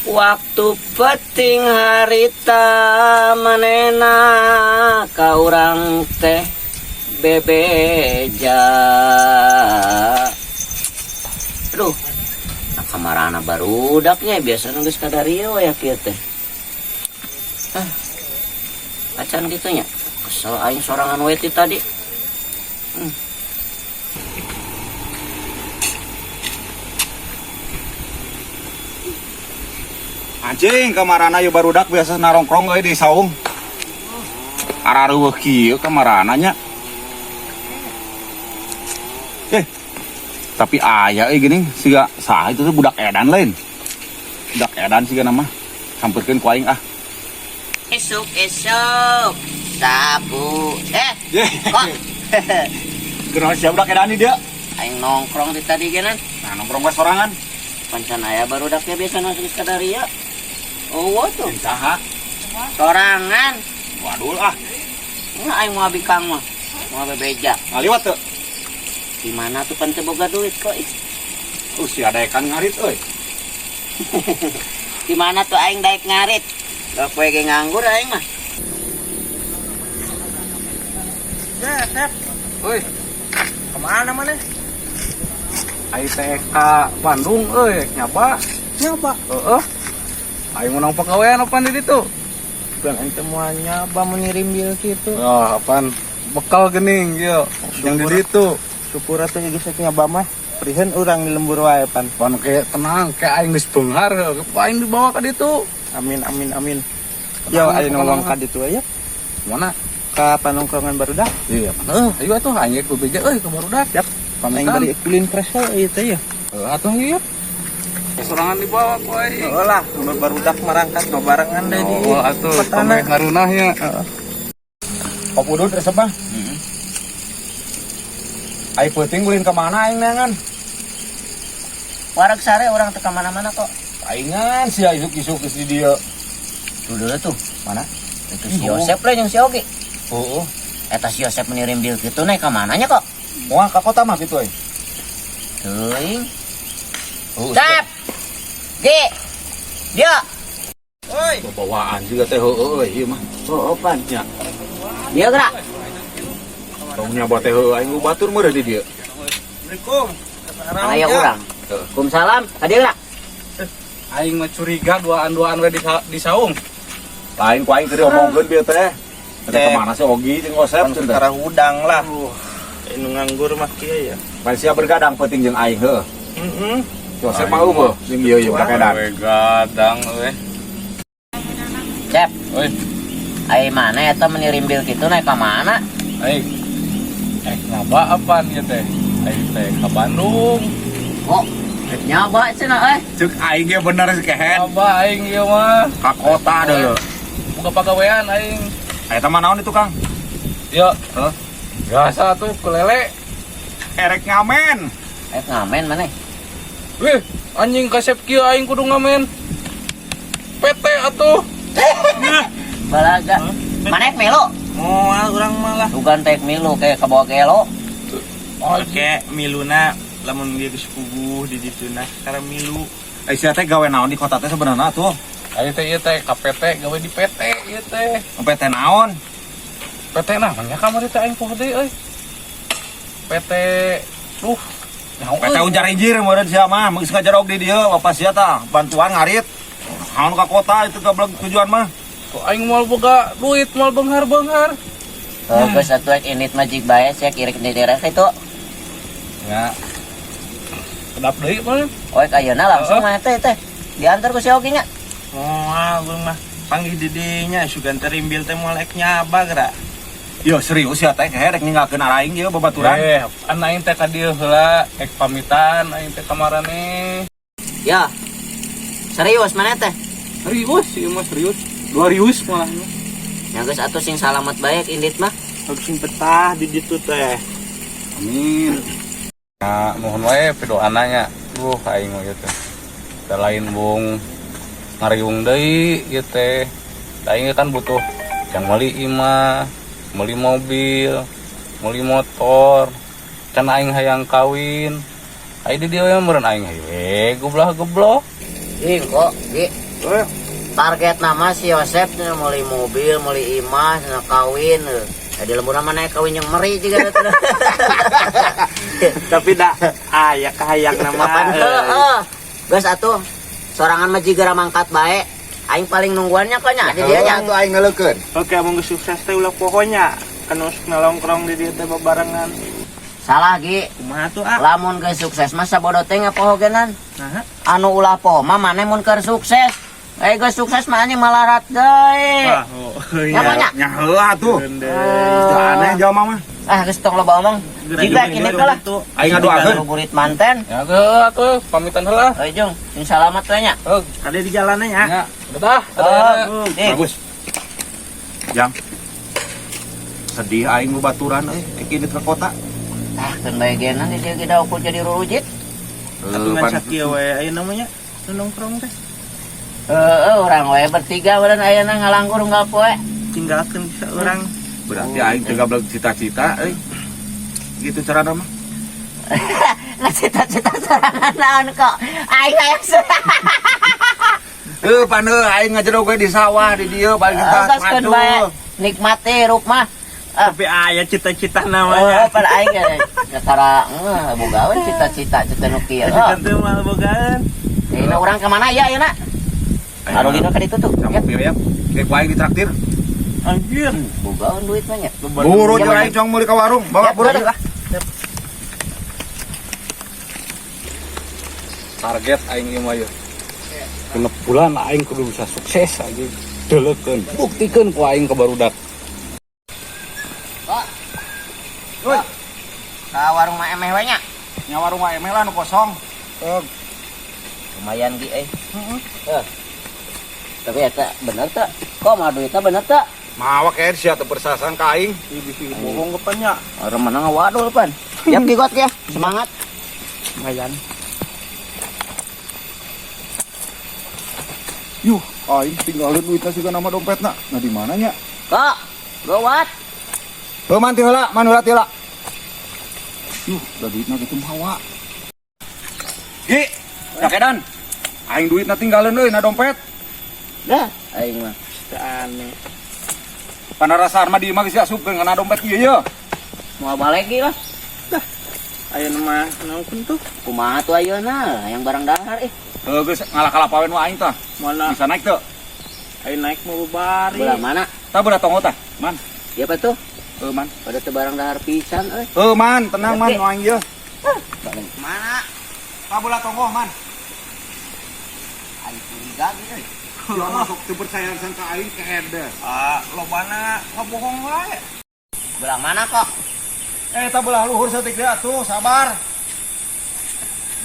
Waktu peuting harita manena ka urang teh bebeja. Aduh, nah kamarana barudaknya? Biasa geus kadarieu ya kieu teh. Ah, acan kitu nya. Kesel aing sorangan we ti tadi. Anjing, kamarana yeuh barudak biasa narongkrong euy di saung? Arareuweuh kieu kamarana nya? Eh, tapi aya euy geuning siga saha itu tuh, budak edan lain? Budak edan siga nama. Samperkeun ku aing ah. Esuk esuk sabu eh kok. Kunaon sia, budak edan di dia? Aing nongkrong di tadi genan. Nah, nongkrong we sorangan. Pancan aya barudaknya biasa geus kadarieu. Oh, tuh. Jeung saha? Sorangan. Waduh ah. Enggak, aing mau bikang mah. Mau bebeja. Ngaliwat teu? Di mana tuh pan teu boga duit kok ih. Oh, sia daekan ngarit euy. Di mana tuh aing daek ngarit? Gak poe ge nganggur aing mah. Ya, Sep. Woi, Kemana mana? Aing teh ka Bandung euy, nyaba. Nyaba. Heeh. Aing menang pagawean apa di ditu? Bukan aing teh moal nyaba mun rimbil kitu. Oh, apaan? Bekal geuning ieu yang di ditu. Syukur atuh geus nyaba mah. Prihen urang di lembur wae pan. Pan kayak tenang, kayak aing geus beunghar, aing dibawa ka ditu. Amin, amin, amin. Yo aing ngomong ka ditu aya. Mana? Ka panongkrongan barudak. Iya, mana? Eh, ayo atuh aing ge bebeja euy ka barudak. Siap. Aing Pamitan. bari kulin fresh ieu teh ya. Heuh atuh ieu. Sorangan dibawa ku aing. Heeh lah, mun barudak marangkat babarengan deh di. Oh, atuh petana. pameh ngarunah nya. Heeh. Kop udut resep mah. Aing peuting ulin ka mana aing neangan? Wareg sare urang teu ka mana-mana kok. Aingan sia isuk-isuk geus di dieu. Tuh dulu tuh. Mana? Itu si Yosep lah yang si Ogi. Heeh. Eta si Yosep meni rimbil kitu naik ka mananya kok? Moal ka kota mah kitu euy. Teuing. Heuh. Sep. Gi. Dia. Oi, Bawaan juga teh heueuh euy ieu mah. Oh, pan. Nya. Dia gerak. Tong nyaba teh heueuh aing batur meureun di dieu. Assalamualaikum. Aya urang. Waalaikumsalam. Ka dieu gerak. Aing mah curiga duaan-duaan we di saung. Lain ku aing teu diomongkeun bieu teh. Teh Teh. kemana sih Ogi jeung Osep Pan cenah? perkara hudang lah. Nu nganggur mah kieu ya. Pan sia bergadang peuting jeung aing heuh. Heeh. Si Osep mah eueuh jeung ieu ieu budak edan. We gadang euy. Cep. Oi, Ai mana eta meni rimbil kitu naik ka mana? aing. Eh, nyaba apaan ieu teh? Aing teh ka Bandung. Oh, nyaba cenah euy. Ceuk aing ge bener si kehed. Nyaba aing ieu mah. Ka kota deuleu. Boga pagawean aing. Eta mah naon itu, Kang? Yo, Hah? biasa tuh kelele. Erek ngamen. Eh, ngamen mana? Wih, anjing kasep kieu aing kudu ngamen. PT atuh. Balaga. Mana ek milu? Moal urang malah. Bukan tek milu kayak kabawa gelo. Oke, miluna lamun dia geus puguh di dituna sekarang milu. Eh, sia teh gawe naon di kota teh sebenarnya tuh? Aing teh ieu teh ka PT, gawe di PT ieu teh. PT naon? PT namanya kamari teh aing poho deui euy. PT duh. Nyaho PT euy. Ujar Injir meureun sia mah, geus ngajarog di dieu bapak sia tah, bantuan ngarit. Naon ka kota itu goblok tujuan mah. Tuh aing moal boga duit, moal beunghar-beunghar. Oh, geus atuh ek indit mah jig bae sia kirik di daerah itu. Ya. Kedap deui mah. Oh, ek ayeuna langsung mah teh teh. Diantar ku si Ogi nya. Moal urang mah panggih di dinya sugan teh rimbil teh moal ek nyaba geura. Yo serius ya teh kehed rek ninggalkeun araing ieu babaturan. Eh, an aing teh ka dieu heula, ek pamitan aing teh kamarane. Ya. Serius mana teh? Serius, ieu mah serius. Dua rius malah. Ya geus atuh sing salamet bae indit mah. Sing betah di ditu teh. Amin. Ya, nuhun wae pidoana nya. Duh, aing mah ieu teh. Da lain bung ngariung deui ieu teh. Da aing kan butuh yang meuli imah, meuli mobil, meuli motor. Can aing hayang kawin. Aing di dieu we meureun aing we goblah-goblok. Ih, kok, Gi. Eh, Target nama si Yosep cenah meuli mobil, meuli imah, cenah kawin. Di lembur mana kawin yang meri juga atuh. Tapi da aya kahayang nama. Kapan heeh. Geus atuh. Sorangan mah jiga mangkat bae. Aing paling nungguannya kok nya di dieu nya. Atuh aing ngeleukeun. Oke, mun geus sukses teh ulah pohonya. Kan nongkrong di dieu teh babarengan. Salah, Gi. Kumaha tuh, ah? Lamun geus sukses mah sabodo teh ngapohogenan. Nah, Anu ulah poho mah maneh mun keur sukses. Eh, geus sukses mah anjing malarat deui. wah, oh, Ya, Nya. Nya heula atuh. Gede. Aneh jalma mah. Ah, geus tong loba omong. Jiga kini lah. Aing ngadoakeun. Ngabuburit manten. Ya ke atuh pamitan heula. Oi, Jung, sing salamat we nya. Heuh, Kade di jalannya ya. nya. Udah, ada. Oh, nih. Bagus. Jang. Sedih aing baturan euy, eki di kota. Ah, keun bae genan di dieu ge da ukur jadi rurujit. Tapi ngan sakieu we aya namanya nu nongkrong teh. Heeh, urang we bertiga badan ayeuna ngalanggur unggal poe. Tinggalkeun bisa urang. Berarti aing teu gablek cita-cita euy. Gitu cara mah. Nggak cita-cita sorangan naon kok. Aing hayang Heuh pan heuh aing ngajedog we di sawah di dieu paling kita Geus keun bae. Nikmati hirup mah. Ah. Tapi aya cita-cita Oh, namanya. pada aing ge kakara ngeuh boga we cita-cita cita nu kieu. Cita teh mah bogaan. Ini urang ka mana ya ayeuna? Arulino ka ditu tuh. Sama pieu ya. Kayak ku aing ditraktir. Anjir. Bogaeun duit mah nya. Buru jeung aing cong meuli ka warung. Bawa Ya, buru. udah. Target aing ieu mah yeuh. 6 bulan aing kudu bisa sukses aja. Deleukeun, buktikeun ku aing ke barudak. Pak, Woi, ka warung mah emeh we nya. nya warung wae lah nu kosong. Lumayan gi euy. Heeh. Tapi eta bener teu? Kok mah duitnya bener teu? Mawa kayak sia teu persasan ka aing. Bisi bohong kepannya. Orang mana ngawadul pan. Yap gigot ya, semangat. Lumayan. Yuh, aing tinggalin duitna siga nama dompetna. Nah di mana nya? Kok, gawat. Heuh man ti heula, man heula ti heula. Yuh, da duitna kitu mawa. Gi, Dak edan. Aing duitna tinggalin euy na dompet. Dah, aing mah. Aneh. Panarasaan mah di imah geus asupkeun kana dompet ieu ye. Mau balik gi lah. Ayo mah naon tuh? Kumaha tuh ayeuna yang barang dahar ih. Heuh geus ngalah-kalah pawen wa aing tah. Mana Bisa naik teu? ayo naik mau bebari. Belah mana? Tah belah tonggo tah, man. Ya apa tuh? Heuh man. Pada teu barang dahar pisan euy. Heuh man, tenang man, Oke. nu aing ieu. Balik mana? Tah belah tonggo man. Aing curiga gi euy. Jangan masuk teu percaya ka aing keede. Ah, lobana ngabohong wae. Belah mana kok? Eh, tah belah luhur saeutik deui atuh, sabar.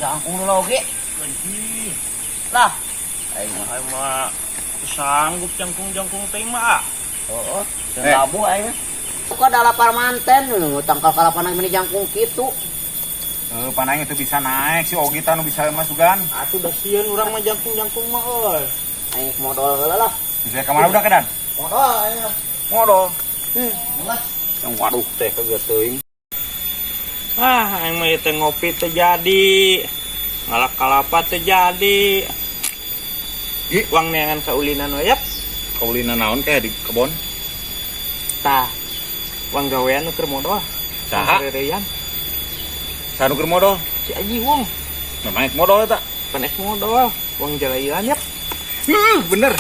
Jangkung dulu oge. Lah, aing mah. Ayo mah sanggup jangkung-jangkung teh mah. Ah. Oh, Eh. labu aing. Kok ada lapar manten ngutang kalapana meni jangkung kitu. Heuh, pan aing teu bisa naik si Ogi tah nu bisa masukan. Atuh da sieun urang mah jangkung-jangkung mah euy. Aing modal heula lah. Bisa ka mana budak edan? Modal aing. Modal. Geus. Yang waduh teh kagak teuing. Ah, aing mah ieu teh ngopi teh jadi. Ngalak kalapa teh jadi. Gi. Uang neangan kaulinan we yap. Kaulina naon kayak di kebon? Tah. Uang gawean nu keur modal. Saha? Rereyan. Saha nu keur modal? Si Aji wong. Namanya modal eta. Pan es modal. Uang jalailan yap. Bener.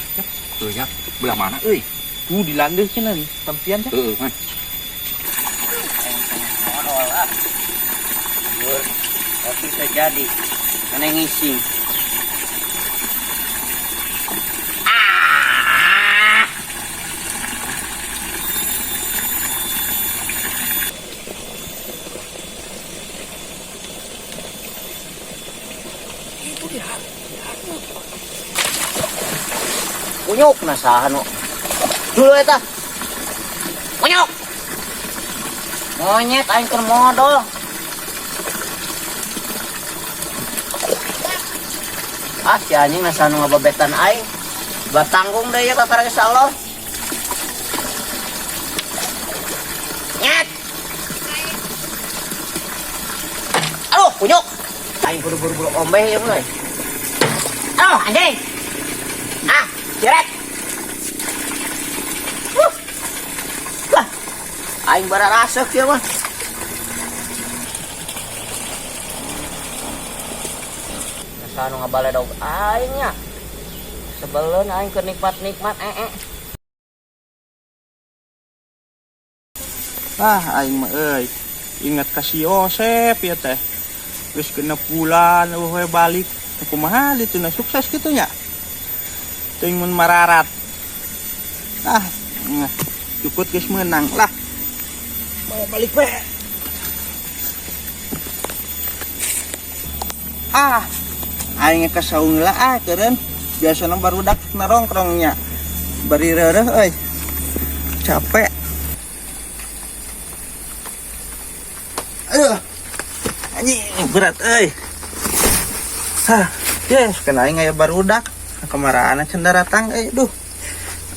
Tuh ya, belah mana euy? Tuh dilandeuh cenah nih, tampian teh. Heeh, man. Modal ah. Jujur, tapi terjadi. Karena ngising. Ah! Kunyuk nah saha nu. Dulu eta. Kunyuk. Monyet aing keur modal. Ah, si anjing nasa nu ngababetan aing. Batanggung deh ya kakara geus Allah. Nyet. Aduh, kunyuk. Aing kudu buru-buru ombeh ya mulai. Aduh, anjing. Jeret. Huh. Lah. Aing bararasek ya mah. Asa nu ngabaledog aing nya. Sebelum aing keur nikmat-nikmat ee. Ah, aing mah euy. Ingat ka si Yosep ya teh. Geus 6 bulan euweuh we balik. Kumaha ditu na sukses kitu nya. Teuing mun mararat. Ah, nah, cukup geus meunang lah. Bawa balik we. Ah, aing ka saung lah ah keureun. Biasana barudak narongkrongnya. Bari reureuh euy. Capek. Aduh. Anjing berat euy. Hah, yes, kena aing aya barudak. Kamarana can daratang euy, duh.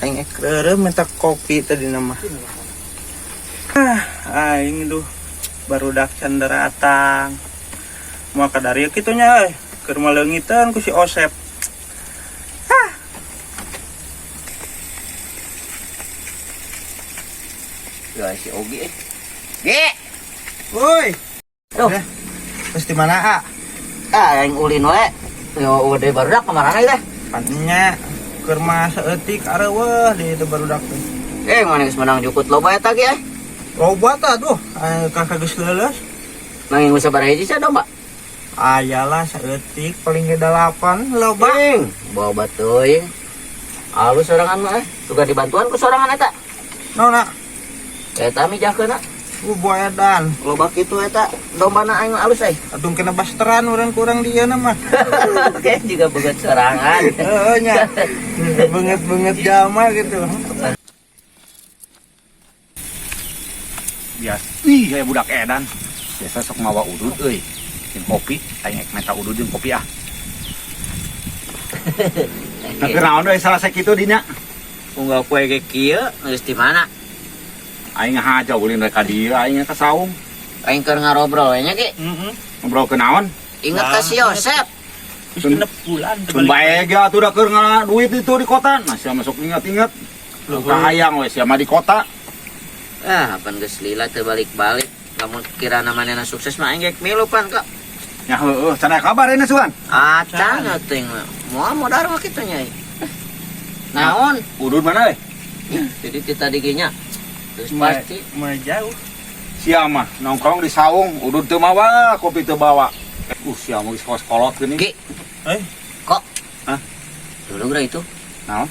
Aing ek reureuh minta kopi tadi nama. Ah, aing duh barudak can daratang. Moal kadarieu kitu nya euy. Keur maleungiteun ku si Osep. Hah. Ya si Ogi eh. Ge. Woi. Duh. Eh, terus di mana, ah? Ah, aing ulin we. Yo udah barudak kamarana ieu teh? Pannya keur mah saeutik areuweuh di itu barudak teh. Eh, mana geus menang jukut loba eta ge eh. Loba tah duh, kakak geus leuleus. Nanging sabaraha hiji sia domba? Ayalah saeutik paling ge dalapan loba. Ing, bawa teuing. Alus sorangan mah eh. Suka dibantuan ku sorangan eta. Nona, Eta mijahkeunna. ku boedan. Loba kitu eta dombana aing mah alus euy. Aduh kena basteran urang kurang dia nama. Oke, juga beget sorangan. Heeh nya. Banget-banget jama gitu. Biasa. Ih, kayak budak edan. Biasa sok mawa udud euy. Jeung kopi, aing ek menta udud jeung kopi ah. Tapi naon euy salah sakitu dinya. Unggal poe ge kieu geus di mana? Aing ngahaja ulin rek ka dieu, aing ka saung. Aing keur ngarobrol we nya ge. Heeh. Ngobrol ke naon? Ingat ka si Yosep. Geus 6 bulan teu Mun balik. bae ge atuh da keur ngala duit itu di kota. Nah, sia masuk ingat-ingat. Kahayang we sia mah di kota. Ah, pan geus lila teu balik-balik. Lamun kira manehna sukses mah aing ge milu pan kak. Ya heueuh, can aya kabar ini sugan. Acan atuh mah. Moal modar mah kitu nya. Naon? Udud mana euy? Jadi ti tadi ge nya. Terus pasti Mah jauh. Sia mah nongkrong di saung, udud teu mawa, kopi teu bawa. Sia mah geus kos-kolot geuning. Ge. Eh, Kok? Hah? Dulu geura itu. Naon?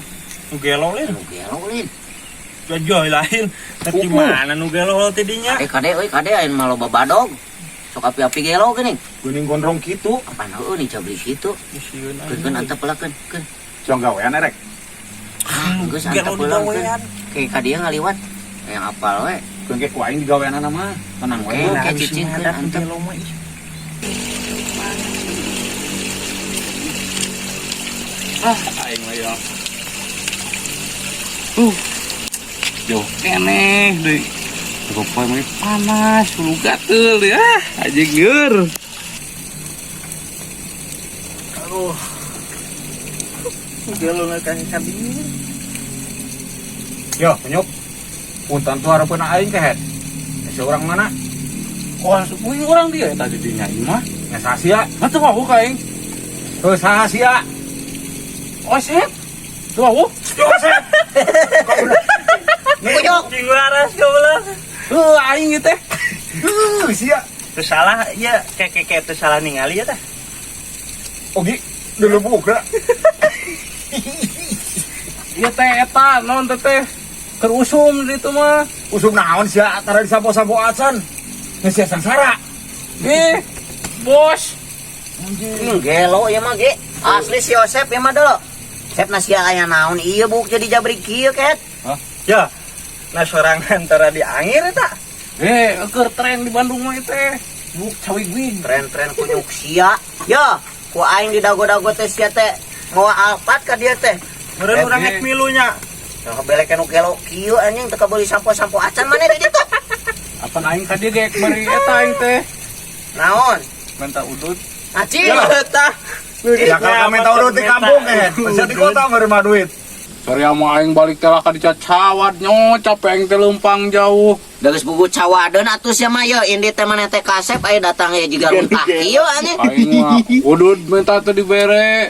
Nu gelo lin. Nu gelo lin. Jojoy lain. Tapi mana nu gelo teh dinya? Kade kade euy kade aing mah loba badog. Sok api-api gelo geuning. Geuning gondrong kitu. Apaan heueuh nih jabri kitu. Sieun Keun keun antep heula keun keun. Jong gawean erek. Ah, geus Gelo antep heula keun. digawean. Kayak ka dieu ngaliwat. Yang apal we. Keun ge ku aing digaweanana mah. Tenang we. Oke, Nah, cicing bisi keun ngadak nu antep. gelo mah ih. Ah, aing mah ya. Jauh keneh deui. Poe mah panas, bulu gatel ya. Anjing lieur. Aduh. Nu gelo na kang kadieu. Yo, penyuk. Punten tuh hareupeun aing kehet. Si urang mana? Oh, kuing urang dia eta di dinya ieu mah. Nya saha sia? Mah teu wawuh ka aing. Heuh saha sia? Osep. Teu wawuh. Yosep. Kujok. Cing waras goblok. Heuh aing ieu teh. Heuh sia. Teu salah ya kayak kayak teu salah ningali ya teh. Ogi dulu buka. Ieu teh eta naon teh teh. Keur usum di ditu mah. Usum naon sia tara disampo-sampo acan. Geus sia sangsara. Ih, bos. Gelo ya mah ge. Asli si Yosep ya mah dulu. Sep na sia aya naon ieu buk jadi jabrik kieu ket. Ya. Nah sorangan tara diangir eta. Eh, keur tren di Bandung mah ieu teh. Buk cawigwig. Tren-tren kunyuk sia. Ya, ku aing di dago-dago teh sia teh mawa Alphard ka dieu teh. Meureun urang Eh, ek milunya. Nah, belek nu gelo kieu anjing teu kabeuli sampo-sampo acan maneh di ditu. Apan aing ka dieu ge bari eta aing teh. Naon? Minta udut. Acil. Eta. Ya kalau kami tahu di kampung kehet. Bisa di kota menerima duit. Sorry mah aing balik teh lah ka dicacawad nyo, capek aing teh leumpang jauh. Da geus bubu cawadeun atuh sia mah ye indi teh maneh teh kasep aya datang ye jiga runtah kieu anjing. Aing mah udud minta teu dibere.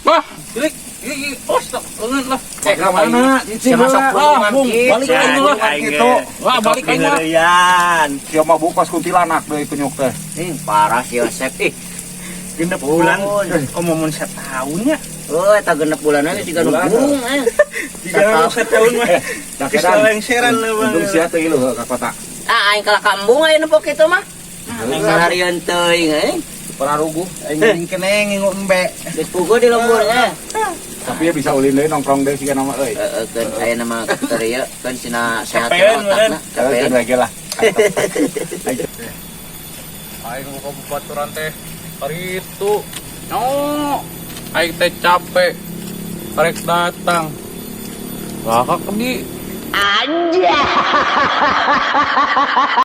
Wah, ilik, ilik, oh, stop, leungeun lah. Eh, ka mana? Sia masuk Ah, bung, balik aing lah. Gitu. Wah, balik aing lah. Ngerian. Sia mah bukas kuntilanak deui kunyuk teh. Ih, parah si Yosep ih. 6 bulan. Oh, mun setahun ya. Oh, eta 6 bulan aja jiga nu burung eh. Jika setahun mah. Dah Geus lengseran lah, Bang. Untung sia teh ieu ka kota. Ah, aing kalah kambung aya nempok kitu mah. Sararian teuing eh. Pararuguh. Aing geuning keneh ngingu embe. Geus puguh di lembur eh. Tapi ya bisa ulin deui nongkrong deui siga nama euy. Heeh, keun aya nama teu ieu keun sina sehat Capean, otakna. Capean Capean. lagi lah. Aing buka baturan teh hari itu. No, aing teh capek. Karek datang. Lah kak di Anjay.